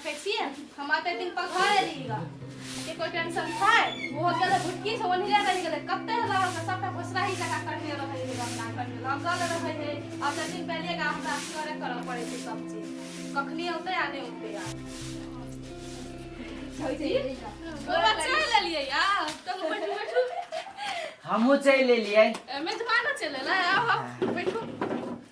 देखै छियै हम एते दिन पर घर एली ग के कोई टेंशन छै ओहो गेलै भुटकी से ओन्हिरे रहि गेलै कते रहल सबटा भोसराही जकाँ करने रहै है अपना घरमे लगल रहै है। अब तऽ दिन पहले गा हमरा असगरे करऽ पड़ै छै सब चीज, कखनी औतै आ नहि औतै। आ बाबा चलि एलियै या चलू बैठू बैठू। हमहूँ चलि एलियै। मेजबानो चलि एलै, आउ आउ बैठू,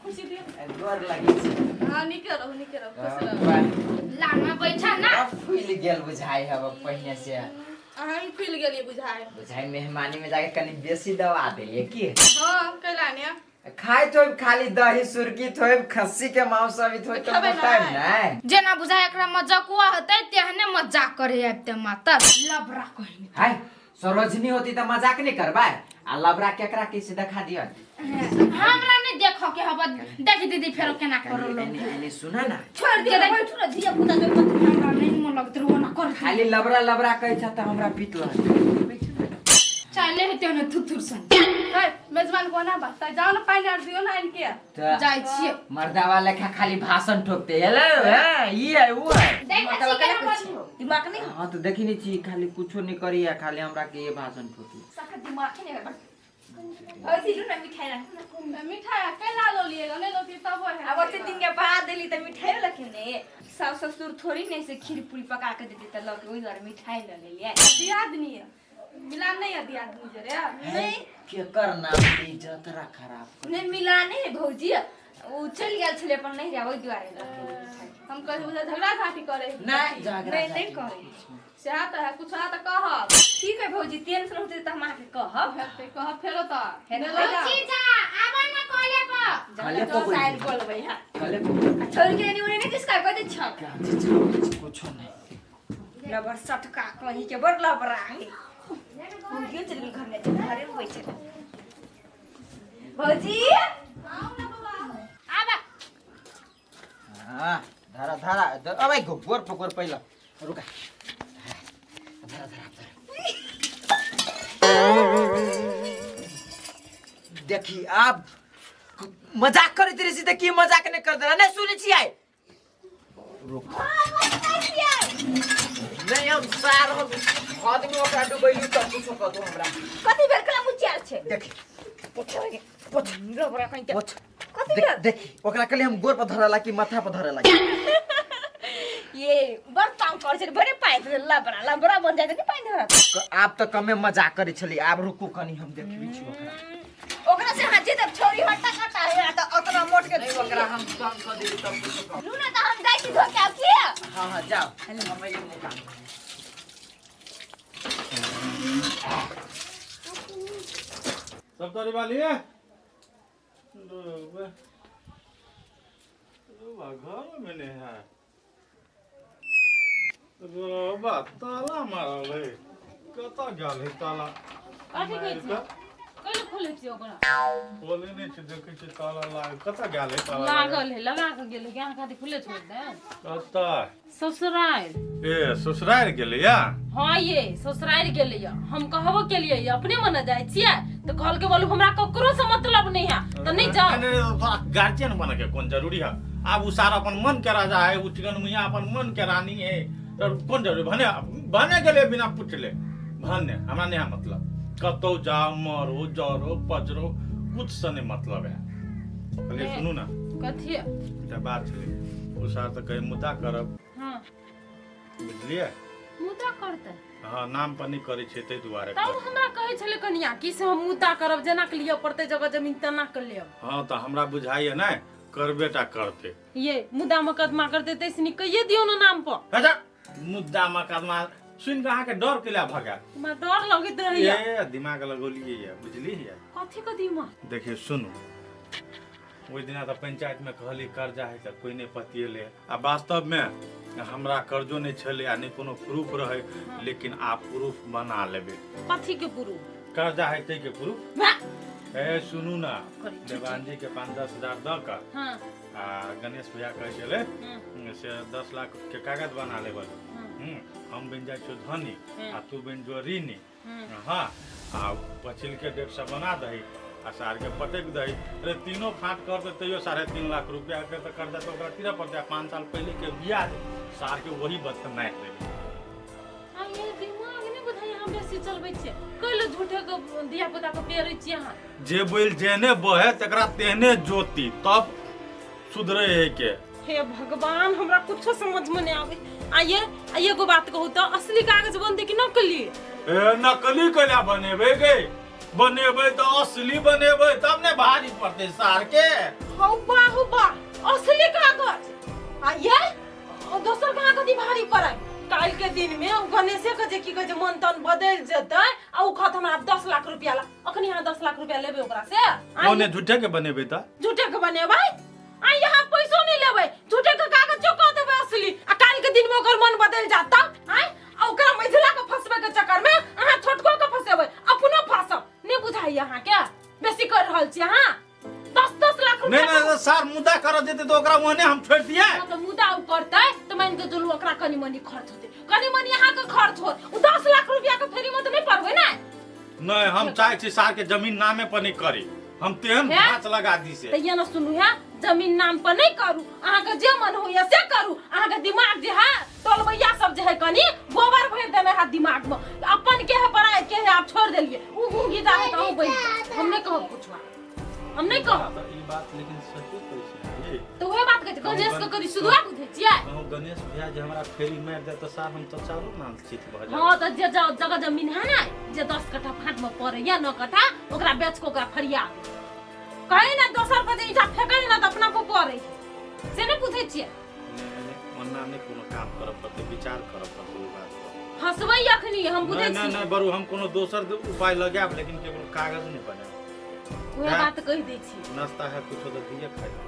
कुर्सी दियौ। गोर लगै छी। हँ नीके रहू नीके रहू, खुश रहू। लाना बैठा ना। फूलि गेल बुझाइ हब पहिने से। अहाँ भी फूलि गेलियै बुझाइ। बुझाइ मेहमानी में जाके कनि बेसी दवा देलियै की? हँ कैला ने खाइ थोब खाली दही सुरकी थोब खस्सी के मांस अभी थोब तो खेबै मोटाइब नहि। नहि। जेना बुझाइ एकरा मजाकुआ होतै तेहने मजाक करे आबिते मातर लबरा कहिने। हाय सरोजनी होती तऽ मजाक नहीं करबै आ लबरा केकरा कैसे देखा दियो। हमरा नहीं देखो के हब देख दीदी फेरो केना करो लोग। एने एने सुना ना। छोड़ दियो बैठू ना धिया पुता के कथी हमरा नहीं मन लगत रहो ना कर। खाली लबरा लबरा कहै छ त हमरा पीत लहत। चाले हेते ने थुथुर सन। है मेजबान कोना बात जाओ ना पानि आर दियो ना आनि के। त जाइ छियै। मर्दावा लेखा खाली भाषण ठोकते हेलो है ई है वो है। देखै छी केना बजलो। दिमाग नहीं। हां तो देखी नहीं छी खाली कुछो नहीं करी आ खाली हमरा के ये भाषण ठोकी। सखा दिमाग ही नहीं बस। भौजी लू ना मिठाई राखू ना। मिठाई कैला लो लिए नहीं लोती तब है। अब ओते दिन के बाद देली त मिठाई लके ने सास ससुर थोड़ी ने से खीर पूरी पका के देते त लके ओइ दुआरे मिठाई ल लेलियै। दियादनी है मिलान नहीं है दियादनी जे रे। नहीं केकर नाम इज्जत रा खराब। नहीं मिलाने है भौजी उ चल गेल छले अपन नहीं रे ओइ दुआरे लके मिठाई। हम कहे उधर झगड़ा झाटी करे। नहीं झगड़ा नहीं नहीं झाटी करे। सेहा त है कुछ त कहब। ठीक है भौजी टेंशन होते त हम अहाँके कहब। हेतै कहब फेरो त हेतै। नहि लऽ जाउ। भौजी जा आबा ना कॉले पर। कले तो पकड़ साइड बोलबै हां। कले पकड़ आ छोड़ के एनी ओनी नहीं किसका कह दे छ। क्या चीज छाओ कुछो नहीं। लबर सटका कहीं के बड़ लबरा है। भौजी चल गेल घर में घरे में बैठे। भौजी आउ ना बाबा। आबा। हां धारा धारा अबे गोर पकड़ पहिला रुका धरा धरा धरा। देखी आप मजाक करैत रहे छी त की मजाक नहीं कर देला नहीं सुनै छी आइ रुक नहीं हम सार हम आदमी ओकरा डुबैलू तब कुछो कह दो हमरा। कथी भेल कला मुचियाल छै? देखी पोछ पोछ लबरा कहीं के पोछ कथी भेल? देखी ओकरा कहली हम गोर पर धरला कि माथा पर धरला। ये बड़ तंग करै छै बड़े पानि धरल लबरा लबरा बन जाइत छै पानि धरत। आब त कमे मजाक करै छली आब रुकू कनी हम देखबी छी ओकरा। ओकरा से हां जे तब छोरी हट्टा कट्टा है त ओतना मोट के नहीं ओकरा हम तंग क देली तब कुछो कह। लू ना त हम जाइ छी धो के आब की। हां हां जाओ हम एली मुका। सब तोरी वाली है घर में नहीं है रोबा ताला मारल है कतऽ गेल है ताला? कथी कहै छियै? कैले खोलै छियै ओकरा? खोले नहि छै देखै छियै ताला लागल कतऽ गेल है ताला? लागल है लगा के गेल है कि अहाँ खातिर खुले छोड़ि दे। कतऽ? ससुरारि। ए ससुरारि गेलै या? हाँ ये ससुरारि गेलै या। हम कहबो केलियै या अपने मने जाइ छियै तऽ कहलकै बोलू हमरा ककरो से मतलब नहीं है तऽ नहीं जाओ। नहीं नहीं तोरा गार्जियन बने के कोन जरूरी है? आब उ सारा अपन मन के राजा है उ चिकन मुइया अपन मन के रानी है तो कोन जरूरी? भने भने गेलै बिना पूछले भने हमरा नहीं है मतलब कतौ जाओ मरो जरो पजरो कुछ से नहीं मतलब है। कहलियै सुनू ना कथी? एकटा बात छलै उ सार तऽ कहे मुद्दा करब। हाँ बुझलियै? मुद्दा करतै। हाँ नाम पर नहीं करै छै ताहि दुआरे। तब हमरा कहै छलै कनिया कि से हम मुद्दा करब जेना के लिअ पड़तै जगह जमीन तेना के लेब। हाँ तऽ हमरा बुझाइए ने करबे टा करतै। ये मुद्दा मुकदमा करतै तैसे नीक कहिए दियौ ने नाम पर। अच्छा मुद्दा मुकदमा सुनि कऽ अहाँके डर केला भऽ गेल? हमरा डर लगैत रहैया। ए दिमाग लगौलियै ये बुझलियै? कथी के दिमाग? देखियौ सुनू ओहि दिना तऽ पंचायत में कहली कर्जा है तऽ कोई नहीं पतिएले आ वास्तव में हमरा कर्जो नहीं छलै आ नहि कोनो प्रूफ रहै लेकिन आब प्रूफ बना लेबै। कथी के प्रूफ? कर्जा है ताहि के प्रूफ। ए सुनू ना देवान जी के 5-10 हजार दऽ कऽ हाँ। आ गणेश भैया कहै छलै से 10 लाख के कागज बना लेबै। हम बनि जाइ छियौ धनी आ तू बनि जो ऋणी। हाँ आ पचिल के डेट से बना दही आ सारके पटकि दही। अरे तीनो फाँट करतै तैयो 3.5 लाख रुपया के तऽ कर्जा तऽ ओकरा तीरऽ पड़तै। आ 5 साल पहिले के ब्याज सारके वही बदसे मारि देबै। आ ये दिमाग नहि बुझाइए, हम बेसी चलबै छियै कैले झूठे के धिया पुता के पेरै छियै अहाँ। जे बैल जेहने बहे तकरा तेहने जोती, तब सुधरे है के। हे भगवान, हमरा कुछो समझ में नहीं आवे। आ ये आ एगो बात कहू तऽ असली कागज बनतै कि नकली? ए नकली केना बनेबै गे? बनेबै तऽ असली बनेबै तब ने भारी पड़तै सार के। हौ बा हौ बा, असली कागज आ ये दोसर कहाँ कथी भारी पड़ै? काल्हि के दिन में उ गणेशे के जे की कहै छै मन तन बदलि जेतै आ उ कहत हमरा 10 लाख रुपया ला। अखनी अहाँ 10 लाख रुपया लेबै ओकरा से? आँय? ओने झूठे के बनेबै तऽ? झूठे के बनेबै? आ यहाँ पैसो नहीं लेबै, झूठे के कागज जो कह देबै असली, आ काल्हि के दिन में ओकर मन बदलि जात तब? आँय, आ ओकरा मझिला के फंसबै के चक्कर में अहाँ छोटको के फंसेबै, अपनो फंसब। नहीं बुझाइए अहाँ के बेसी कर रहल छी अहाँ 10-10 लाख नहीं रुपया। नहीं सार मुद्दा कर देते तो ओकरा ओहने हम छोड़ दिए। मतलब मुद्दा उ करतै तऽ मानि के चलू ओकरा कनि मनि खर्च होतै, कनि मनि अहाँ के खर्च होत, उ 10 लाख रुपया के फेरी में तऽ नहीं पड़बै ने। नहीं, हम चाहे छी सार के जमीन नामे पर नहीं करी, हम तेहन हे? भाँच लगा दी से। तऽ ये न सुनू है, जमीन नाम पर नहीं करू, अहाँ के जे मन होइए से करू। अहाँ के दिमाग जे है टोलबैया सब जे है कनि गोबर भरि देने है दिमाग में, अपन के है पराय के है आप छोड़ देलिए। उ घूंघी जा है तऽ अहूँ बहि जाउ। हम नहीं कहब कुछ, हम नहीं कहब। तऽ ई बात लेकिन सचे कहै छी ये। तऽ उहे बात कहै छी, गणेश के कनि सुधवा बुझै छियै। कहूँ गणेश भैया जे हमरा फेरी मारि दे तऽ सार हम तऽ चारू नाम चित भऽ जायब। हाँ तऽ जे जगह जमीन है ने जे 10 कट्ठा फाँट में पड़े या 9 कट्ठा, ओकरा बेच के ओकरा फरिया दे। कहे ना दोसर पर जे ईंटा फेंकै ना तऽ अपना पर पड़े, से नहीं बुझै छियै। नहि, नहि, ओना नहि कोनो काम करऽ पड़तै, विचार करऽ पड़तै ओहि बात पर। फंसबै अखनी हम बुझै नहि नहि छी। नहि बरू, हम कोनो दोसर उपाय लगायब लेकिन केकरो कागज नहि बनायब। उहे हैं? बात कहि दै छी। नाश्ता है कुछो तऽ दिए खाइ लए।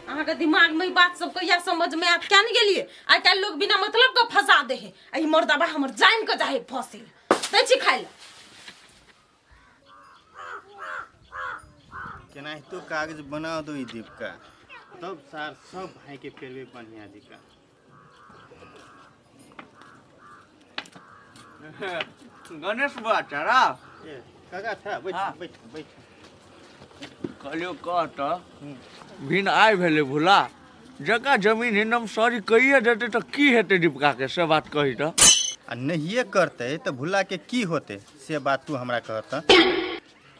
अहाँके दिमाग में ई बात सब कहिया समझ में आयत? क्या नहीं गेलिए, आइ काल्हि लोग बिना मतलब के फंसा दे है, आ ई मर्दबा हमर जानि के जाहे फंसे दै छी खाइ लए। केनाहितो कागज बना दो ई दीपका, तब सार सब भाई के पेलबे बढ़िया जी का। गणेश बुआ चारा। ए काका था, बैठ। हाँ। बैठ बैठ। कहलियो कह तऽ भिन आइ भेलै भुला जकरा जमीन हिनम सॉरी कहिए देतै तऽ की हेतै दीपका के, से बात कही तऽ। आ नहिए करतै तऽ भुला के की होतै, से बात तू हमरा कहत।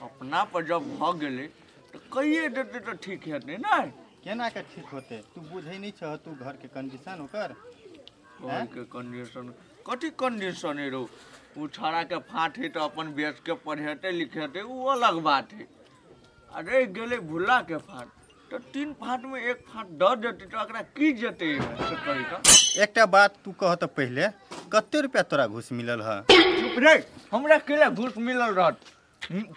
अपना पर जब भऽ गेलै तऽ कहिए देतै तऽ ठीक हेतै ने। केना के ठीक होतै? तू बुझै नहि छह तू घर के कंडीशन ओकर। घरके कंडीशन कथी कंडीशन है रौ? ओ छौड़ाके फाट है तऽ अपन बेच के पढ़ेतै लिखेतै ओ अलग बात है, आ रहि गेलै भुल्लाके फाट तऽ 3 फाटमे 1 फाट दऽ देतै तऽ ओकरा की जेतै एहिमे, से कही तऽ। एकटा बात तू कह तऽ पहिले, कते रुपया तोरा घूस मिलल ह? चुप रे, हमरा केला घूस मिलल रहत?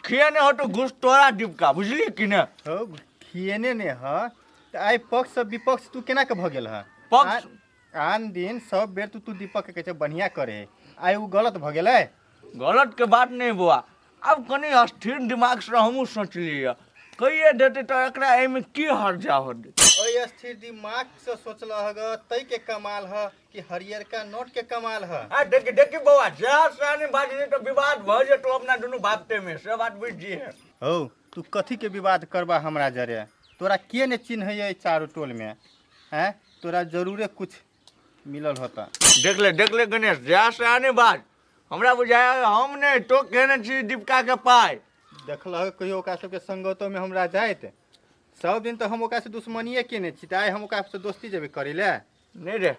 खिएने हो तो घूस तोरा डिबका, बुझली कि ने? हौ खिएने ने ह तऽ आइ पक्ष से विपक्ष तू केना के भऽ गेल ह? पक्ष आन दिन सब बेर तू दीपक के कहै छै बढ़िया करे है, आइ उ गलत भऽ गेलै? गलत के बात नहीं बौआ, आब कनि स्थिर दिमाग से हमहूँ सोचलियै कहिए देतै तऽ एकरा एहिमे की हर्जा होतै। ओहि स्थिर दिमाग से सोचलह ग तै के कमाल ह कि हरियरका नोट के कमाल ह। आ देखी देखी बौआ, जहाँ से नहीं बाजली तऽ विवाद भऽ जेतौ अपना दुनू बापते में, से बात बुझि जिहे। हौ तू कथी के विवाद करबा हमरा जरे? तोरा के ने चिन्हैये चारू टोल में? हैं तोरा जरूरे कुछ मिलल होता। देख ले देख ले गणेश, जहाँ से आने बाज हमरा बुझाया हम ने तो केने छी दीपका के पाय। देखलह कहियो ओकरा सबके संगतो में हमरा जाइत? सब दिन तऽ हम ओकरा से दुश्मनिये केने छी, तऽ आइ हम ओकरा से दोस्ती जेबै करै ले? नहीं रे,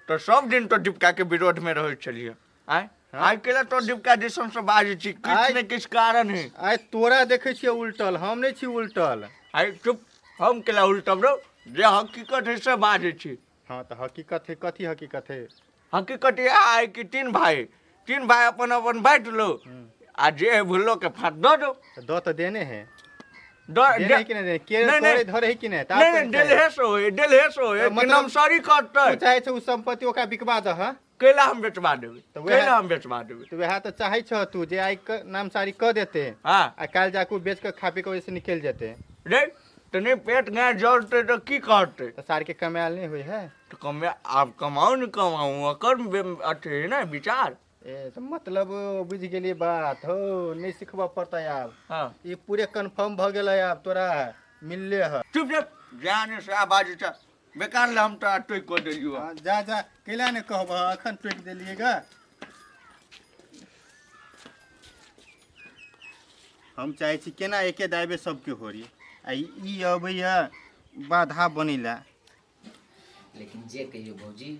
तो सब दिन तो दीपका के विरोध में रहै छलियै, आय आइ केला तो दीपका दिसन से बाजै छी? किछु ने किछु कारण है। आइ तोरा देखै छियै उल्टल, हम नहि छी उल्टल। आइ चुप, हम केला उल्टब रौ? जे हकीकत है से बाजै छी। हाँ तऽ हकीकत है, कथी हकीकत है? हकीकत इएह है कि 3 भाई अपन अपन बांटि लो आ जे है भुल्लो के फाट दऽ दो। तऽ दऽ तऽ देने है। दऽ देने है कि नहि देने? के नहीं, तोरे नहीं। धरे है कि नहि? तऽ आब नहीं कोन नहीं चाही? देलहे से होय, देलहे से होय तऽ कि मतलब नामसरी करतै। तू चाहै छै ओ सम्पत्ति ओकरा बिकबा दह? कैला हम बेचबा देबै? तऽ वएह- कैला हम बेचबा देबै? तऽ वएह तऽ चाहै छह तू जे आइ नामसारी कऽ देते हाँ आ काल्हि जाके ओ बेच कऽ खा पी कऽ ओहिसँ निकलि जेतै। रे तऽ नहि पेट गाय जरतै तऽ की करतै? तऽ सारके कमायल नहि होइ है। तऽ कमे आब कमाउ ने कमाउ ओकर अथी है ने विचार। ए तऽ मतलब बुझि गेलियै बात हौ, नहि सिखबऽ पड़तै आब। हाँ। ई पूरे कन्फर्म भऽ गेलै, आब तोरा मिलले है। चुप चुप, जा ने से बाजै छ बेकार ले, हम तोरा टोकि कऽ देलियौ। हाँ, जा जा, कैला ने कहबह, अखन टोकि देलियै गा। हम चाहै छी केना एके दाबे सबके होरी, आ ई अबैया बाधा बनैला। लेकिन जे कहियो भौजी,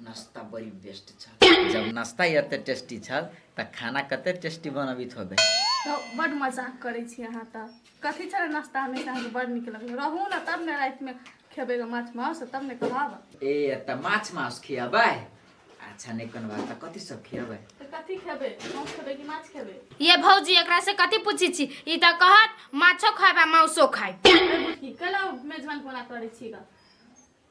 नाश्ता बड़ी बेस्ट छल। जब नाश्ता एते टेस्टी छल तऽ खाना कते टेस्टी बनबित होबे। तऽ बड्ड मजाक करै छी अहाँ। तऽ कथी छलै नाश्ता? हमेशा अहाँके बड्ड नीक लगै रहू ने, तब ने रातिमे खेबै गे माछ मांस, तब ने कहब। ए तऽ माछ मांस खियाबै? अच्छा नहि कोनो बात, तऽ कथी सब खियाबै? तऽ कथी खेबै, मांस खेबै कि माछ खेबै? ये भौजी, एकरा से कथी पूछै छी? ई तऽ कहत माछो खायब आ मांसो खायब। ए बुटकी, कैला मेजबान कोना करै छी ग?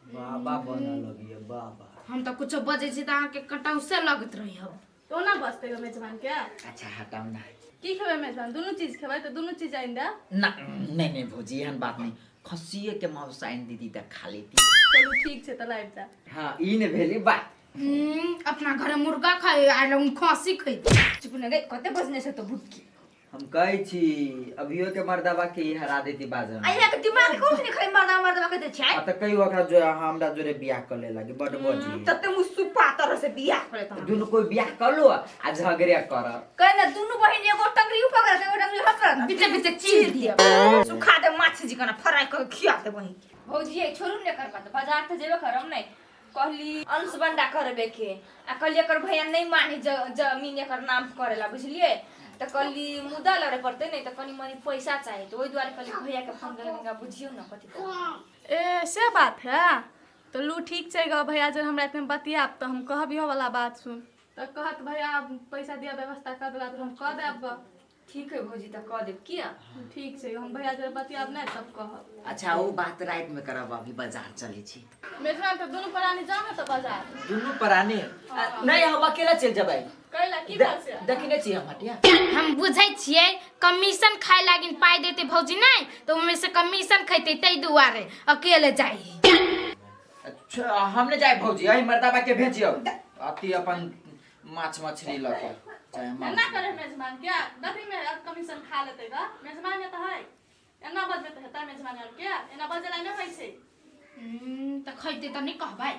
बाबा बनऽ लगिए बाबा। हम तऽ कुछो बजै छी तऽ अहाँके कटौसे लगैत रही हो। तो ना बसतै ग मेजबान के। अच्छा हटाउ ना। की खेबै मेजबान? दुनू चीज खेबै तऽ दुनू चीज आनि देब। ना नहीं नहीं भौजी, एहन बात नहीं, खस्सिए के मांस आनि दीदी तऽ खा लेती। चलू ठीक छै, तऽ लाबि देब। हाँ, ई ने भेली बात। अपना घरे मुर्गा खाइ आयल खसी खैते। चुप न गई, कते बजने से तो भुटकी। हम कहै छी अभियो के मर्दाबा के ई हरा देती बाजन। आ यहाँ के दिमाग कुछ नहीं, खाली मर्दा मर्दा के छै। आ तऽ कहियो ओकरा जो हमरा जोरे बियाह कर ले लागी बड बजी। तते मुँह सुपा तरह से बियाह करे त दुनू कोई बियाह कर लो आ झगड़े कर। कहे ना, दुनू बहिन एगो टंगरी ऊपर करत, एगो टंगरी हट करत, बीचे बीचे चीर दिया। सुखा दे माछ जी कना फ्राई कर खिया दे बहिन के। भौजी ये छोड़ू ने कर बात, बाजार त जेबे करम नहीं। कहली अंश बंडा करबे के, आ कहली एकर भैया नहीं मानी जमीन एकर नाम करेला, बुझलिए? त कहली मुद्दा लड़े पड़ते नहीं त कनी मनी पैसा चाही, त ओहि दुआरे कहली भैया के फोन करके बुझियौ ना कथी कहब। ए से बात है तो लू ठीक छै ग भैया, जब हमरा इतने बतियाब तऽ हम कहब इहो वाला बात सुन तऽ कहत भैया पैसा दिया व्यवस्था कर देला तऽ हम कऽ देब ग। ठीक है भौजी, तऽ कऽ देब किया। ठीक छै, हम भैया जब बतियाब नहि तब कहब। अच्छा ओ बात राति में करब, अभी बाजार चलै छी। मेजबान, तऽ दुनू प्राणी जाउ ने तऽ बाजार। दुनू प्राणी नहीं, हम अकेला चल जेबै। कैला, की भेल से? देखने छी हम हटिया। हम बुझै छियै, कमीशन खाय लागिन पाइ देते भौजी नहि तऽ ओहिमे से कमीशन खैते, ताहि दुआरे अकेले जाइ। अच्छा हम नहीं जाए भौजी, अही मर्दाबा के भेजियो अति अपन माछ मछली लऽ के चाहे मांस। एना करे मेजबान के दथी में कमीशन खा लेतै ग? मेजबान तऽ है, एना बजबै तऽ हेतै मेजबान आर के? एना बजेला नहि होइ छै। तऽ खैते तऽ नहि कहबै।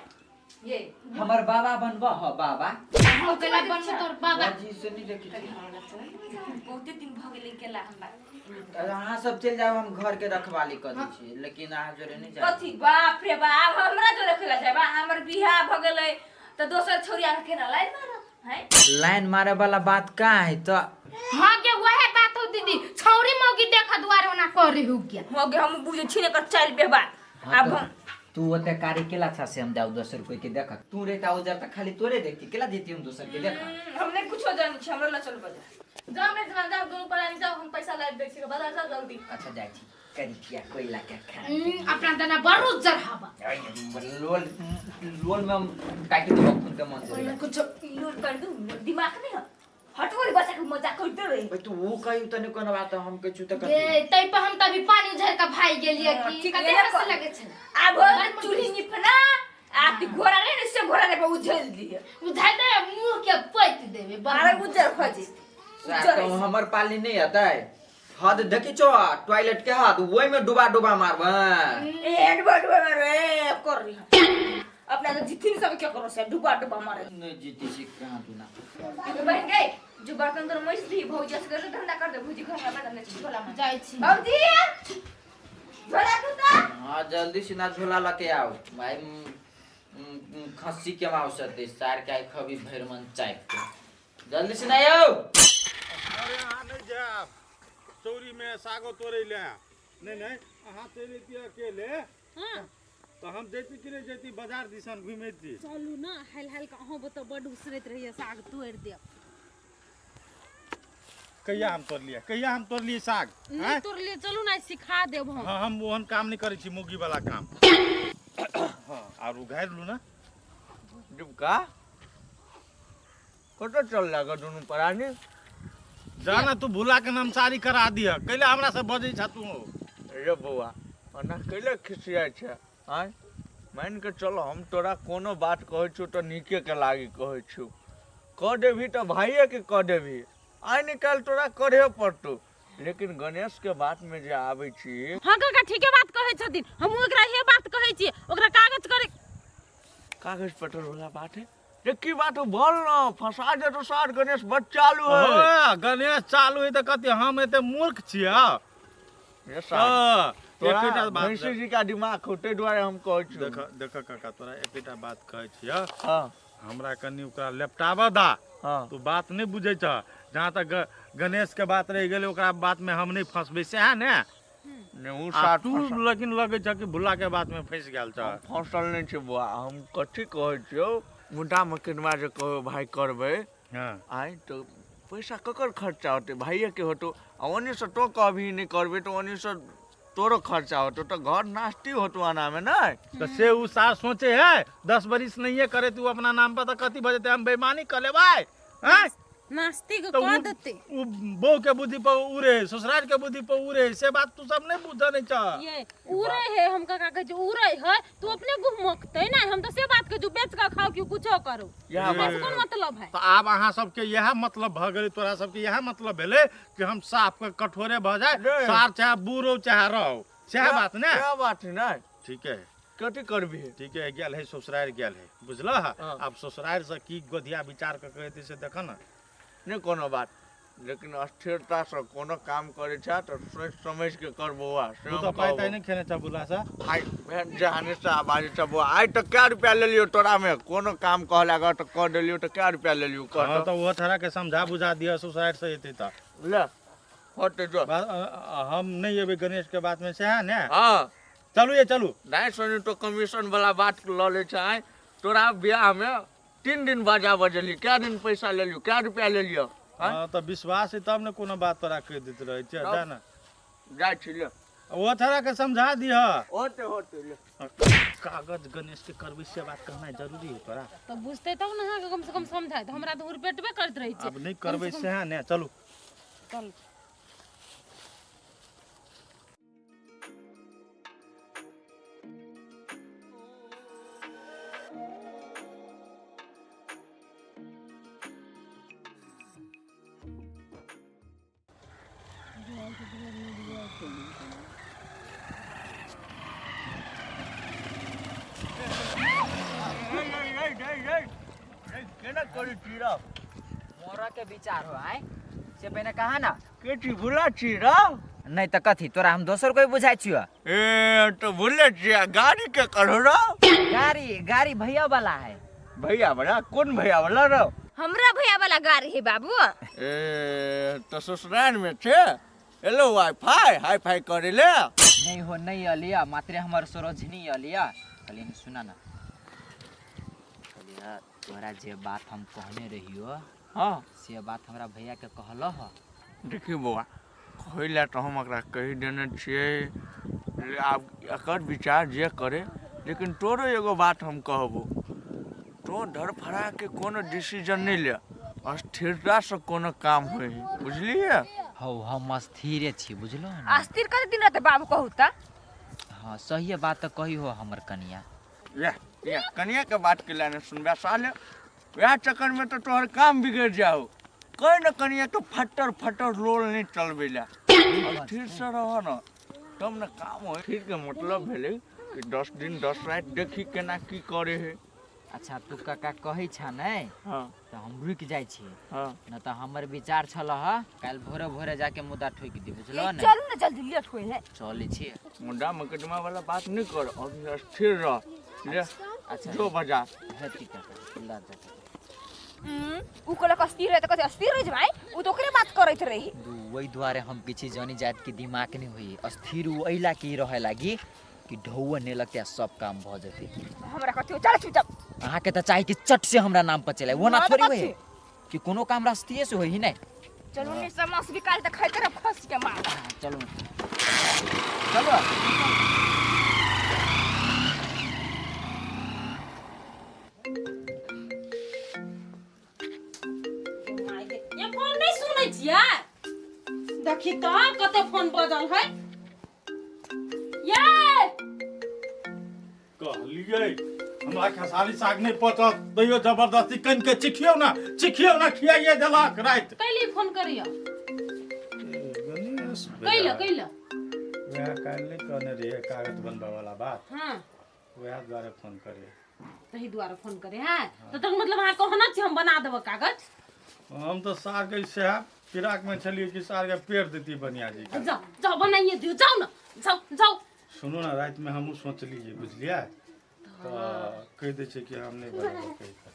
ये हमर बाबा बनब ह बाबा। हम केला बनबो तोर बाबा? भौजी से नहीं देखी छी। बहुते दिन भऽ गेलै केला हमरा। तऽ अहाँ सब चलि जाउ, हम घर के रखवाली कऽ दै छी, लेकिन अहाँ जोरे नहि जाउ। कथी? बाप रे बाप, हमरा जोरे खेला जाय बा? हमर बियाह भऽ गेलै तऽ दोसर छौरिया के केना लाइन मारब हैं? लाइन मारे वाला बात कहाँ है तऽ। हाँ गे, वह बात हो दीदी, छौरी मौगी देखा दुआरे ओना करे हो गया। हो गे, हम बुझे छी ने एकर चालि व्यवहार। हाँ आब तऽ हम तू ओते कार्य केला छा से हम जाउ दोसर कोई के देख? तू रहता उजर तऽ खाली तोरे देखती, केला देती हम दोसर के देख? हम नहीं कुछो जानै छी, हमरा लऽ चल बजार। जाओ मेजबान जाओ, दुनू प्राणी जाओ, हम पैसा लाबि दै छी, बाजार जाओ जल्दी। अच्छा जाइ छी, करिकिया कोयला के खा। अपना तना बड़ उज्जर हवा। लोल लोल में हम काटि देबो खून के मन से। कुछ लोड कर दू, दिमाग नहीं है, हटो रे, बच्चा के मजाक करते रही। भाई तू वो कही तने कोनो बात, हम कहै छु तऽ कथी? गे, तै पर हम तभी पानी उझर के भाग गेलियै हाँ, कि ठीक कते है, हंसे लगे छै। आब चूल्ही निपना आ ती घोड़ा रहे ने, से घोड़ा रे पर उझल दिए। उझल दे, मुंह के पैत देबे। अरे उज्जर भ जेतै। साहब, तो हमर पाली नहीं आता है, हद देखी छो टॉयलेट के हद, ओहि में डुबा डुबा मारबै। ए डुबा डुबा मारे कर रही है अपना तो जितिन सब क्या करो से डुबा डुबा मारे। नहीं जीती छी कहाँ तू ना। एगो बहन गई जो बर्तन तोर मइस दी, भौजी से कर धंधा कर दे, भौजी घर में बना छी झोला में। जाइ छी। भौजी, झोला कुत्ता। हाँ जल्दी से ना झोला लके आओ भाई, खस्सी के मांस दे सार के आई खबी भरि मन चाय के, जल्दी से ना आओ। अरे अहाँ नहि जायब चौरी में सागो तोड़ै लए। नहि नहि, अहाँ चलि अयतियै अकेले तऽ हम जैती कि नहि जैती बाजार दिसन घुमैती? चलू ने हाल हाल के, अहाँ बतऽ बड्ड उसरैत रहिए, साग तोड़ि देब। कहिया हम तोड़लियै? कहिया हम तोड़लियै साग? नहि आँय? तोड़लियै, चलू ने आइ सिखा देब हम। हाँ, हम ओहन काम नहि करै छी, मौगी वाला काम। हाँ आर उघारि लू ने। डुबका, कतऽ चल लागल दुनू प्राणी? जा ना तू भुला के नामसारी करा दिह, कैला हमरा से बजै छ तू? रे बौआ, ओना कैले खिसियाइ छै? आँय, मानि कऽ चल हम तोरा कोनो बात कहै छियौ तऽ नीके के लागी कहै छियौ। कऽ देबही तऽ भाइएके कऽ देबही, आइ ने काल्हि तोरा करहे पड़तौ। लेकिन गणेश के बात में जे आबै छी। हाँ काका, ठीके बात कहै छथिन, हमहूँ एकरा इहे बात कहै छियै, ओकरा कागज करे कागज पत्र वाला बात है जे की बात हो, बोल ना, फंसा जेतो सार, गणेश बड चालू है। हाँ, गणेश चालू है तऽ कथी हम एते मूर्ख छियै? ये सार, हाँ, तोरा एकेटा बात भैंसी जी का दिमाग हो, ताहि दुआरे हम कहै छियौ। देख देख काका, तोरा एकेटा बात कहै छियै। हाँ। हमरा कनि ओकरा लेपटाबऽ दा। हाँ। तू बात नहि बुझै छह। जहाँ तक गणेश के बात रहि गेलै, ओकरा बात में हम नहि फंसबै सएह ने? ने उ आ साथ तू फंसल। लेकिन लगै छ कि भुल्ला के बात में फंसि गेल छ। हम फंसल नहि छै बौआ, हम कथी कहै छियौ, मुद्दा मकदमा जे कहबै भाय करबै। हाँ। आइ तऽ पैसा ककर खर्चा होतै? भाइये के होतौ। आ ओन्ने से तो कहबही नहि करबै तऽ ओन्ने से तोरो खर्चा होतौ, तऽ घर नास्ती होतौ आना में नहि। तऽ से उ सार सोचे है 10 बरिस नहिये करे तू अपना नाम पर तऽ कथी भऽ जेतै? हम बेईमानी कऽ लेबै आँय? नास्ती के तऽ कऽ उ देतै। उ बहू के बुद्धि पर उड़े, ससुराल के बुद्धि पर उड़े, से बात तू सब नहि बुझ नहीं छ। ये उड़े है, हम काका कहै छै उड़े है, तू अपने गुह मकतै ना। हम तऽ से बात कहै छी, बेच कऽ खाओ कि कुछो करू, इएह हमरा बात से कोन मतलब है? तऽ आब अहाँ सबके इएह मतलब भऽ गेलै, तोरा सबके इएह मतलब भेलै कि हम साफ के कठोरे भऽ जाय। नहि। सार चाहे बूढ़ो चाहे रहो, सएह बात ने? इएह बात है ने। ठीक है। कथी करबही? ठीक है, गेल है ससुरारि, गेल है, बुझलह? हाँ। आब ससुरारि से की गोधिया विचार कऽ के हेतै से देख ने। नहि कोनो बात, लेकिन अस्थिरता से कोनो काम करै छै तऽ सोचि समझि के कर बौआ, से तू हम तऽ पाइ ताइ कहबौ। नहि खेने छ बुला से? आइ भेट जहाने से बाजै छ बौआ, आइ तऽ कै रुपया लेलियौ तोरा में? कोनो काम कहऽ लागऽ तऽ कऽ देलियौ, तऽ कै रुपया लेलियौ कह? हाँ। तऽ तऽ ओहो छोड़ा के समझा बुझा दिअ, ससुरारि से एतै तऽ। ले होते जो। हम नहि एबै गणेश के बात में सएह ने? हाँ। चलू ये, चलू। नहीं सुनी तो कमीशन वाला बात लऽ लै छै। आइ तोरा बियाह में 3 दिन बाजा बजेली, कै दिन पैसा लेलियौ, कै रुपया लेलियौ? आँय? हाँ, तऽ विश्वास है तब ने कोनो बात तोरा कहि दैत रहै छै। तब? जा ने। जाइ छी, ले। ओ छोड़ा के समझा दिह। होते होते, ले। कागज गणेश के करबै से बात कहनाइ जरूरी है तोरा? तऽ बुझतै तब ने अहाँके कम से कम समझाय, तऽ हमरा तऽ हुरपेटबे करैत रहै छै। आब नहि करबै सएह ने? चलू। चल। केना करी छी रौ? मोरा के विचार हो आय से पहिने कहा ना। के छी, भुला छी रौ? नहीं तऽ कथी, तोरा हम दोसर कोई बुझाइ छियो? ए तऽ भुले छियै। गाड़ी के करू रौ? गाड़ी गाड़ी भैया वाला है। भैया वाला? कोन भैया वाला रौ? हमरा भैया वाला गाड़ी है बाबू। ए तऽ ससुराल में छै एलो वाई फाई हाई फाई करे ले। नहीं हो, नहीं अलिया, मात्रे हमर सरोजनी अलिया। कहलिए सुना ना, कहलिए तोरा जे बात हम कहने रहियो, हाँ, से बात हमरा भैया के कहल ह? देखी बौआ, कहै लए तऽ हम एकरा कहि देने छियै, आब एकर विचार जे करे, लेकिन तोरो एगो बात हम कहबो, तो धड़फड़ा के कोनो डिसीजन नहि ले, अस्थिरता से कोनो काम होइ है, बुझलियै? हौ, हम अस्थिरे छी, बुझलो ने? अस्थिर कते दिन रहते बाबू, कहू तऽ? हाँ, सही बात तऽ कही हो हमर कनिया। यह यह कनिया के बात के लाने सुनबे साले, वएह चक्कर में तो तोहर काम बिगड़ जाओ। कहि न कनिया के फटर फटर लोल नहीं चलबै ला, स्थिर से रह न तब न काम हो। स्थिर के मतलब भेलै कि 10 दिन 10 राति देखी केना की करे है। अच्छा, तू काका कहै छ नै? हाँ। तऽ हम रुकि जाइ छियै। हाँ। न तऽ हमर विचार छल ह काल्हि भोरे भोरे जाके मुद्दा ठोकि दी, बुझलो ने? चलू ने जल्दी, लेट होय है। चलै छियै। मुद्दा मुकदमा वाला बात नहीं कर, अभी स्थिर रह, ले। अच्छा। जो बाजार हेती काका, ला जा। उ कहलक अस्थिर रहे तऽ कथी अस्थिर रह जेबै? उ तऽ ओकरे बात करैत रही। दू वही दुआरे हम किछु जानी जात के दिमाग नहीं हुई अस्थिर, उ अइला की रहे लागी कि ढौआ नहीं लगते आ सब काम भऽ जेतै। हमरा कथी हो, चल चुपचाप। अहाँके तऽ चाही कि चट से हमरा नाम पर चले, ओना हाँ, तऽ थोड़ी होय कथी? कि कोनो काम रास्तिये से होई ही नहीं। चलू ने, सब मांस भी काल तऽ खाइते रह खस के मार। हाँ, चलू चलो। ये फोन नहीं सुनै छियै? देखी तऽ कते फोन बजल है ये। कहलियै हमरा खेसारी साग नहि पचत, तैयो जबरदस्ती कनि के चिखियौ ना, चिखियौ ना, खियाइए देलक राति। कैली फोन करियो? गणेश। कैला कैला? वएह काल्हि नहि कहने रहियै कागज बनबै वाला बात? हाँ। वएह दुआरे फोन करियै। तही दुआरे फोन करे है तो तक मतलब अहाँ कहना छी हम बना देब कागज? हम तऽ सारके सएह फिराकमे छलियै कि सारके पेड़ देती बनिया जी के। जाओ जाओ, बनाइए दियो, जाओ ना, जाओ जाओ। सुनू ने, रातिमे हमहूँ सोचलियै, बुझलियै? तऽ कहि दै छै कि हम नहि बनेबै कहि कऽ।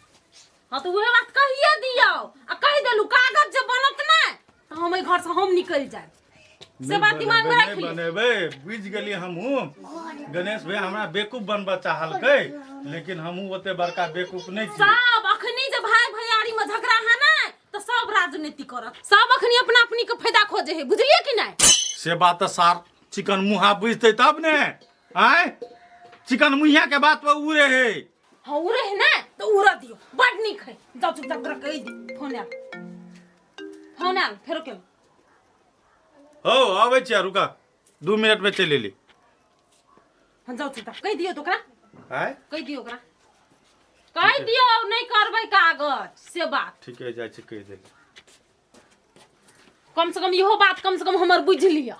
हाँ, तो वह बात कहिए दियो आ कहि देलू, कागज जे बनत ना तो हम एहि घर से हम निकल जाए, से बात दिमाग में नहि रख लियो। बनेबै, बुझि गेलियै हमहूँ। गणेश भैया हमरा बेकूफ बनबऽ चाहलकै, लेकिन हमहूँ ओते बड़का बेकूफ नहि छी। सब अखनी जे भाई भैयारी में झगड़ा है ना, तो सब राजनीति करत, सब अखनी अपना अपनी के फायदा खोजे है, बुझलिए कि नहीं? से बात तऽ सार चिकन मुहा बुझतै तब ने। आँय, चिकन मुहिया के बात पर उड़े है। हाँ, उड़े है ना तो उड़ा दियो, बड़ नीक है। जाओ, चुपचाप कर कहि दी। फोन आयल, फोन आयल फेरो के। हो, आबै छियै, रुका, 2 मिनट में चलि एली। हाँ, जाओ, चुपचाप कहि दियो तो ओकरा। आँय? कहि दियो ओकरा, कहि दियो नहीं करबै कागज, से बात। ठीके, जाइ छी, कहि देली। कम से कम इहो बात कम से कम हमर बुझि लिअ।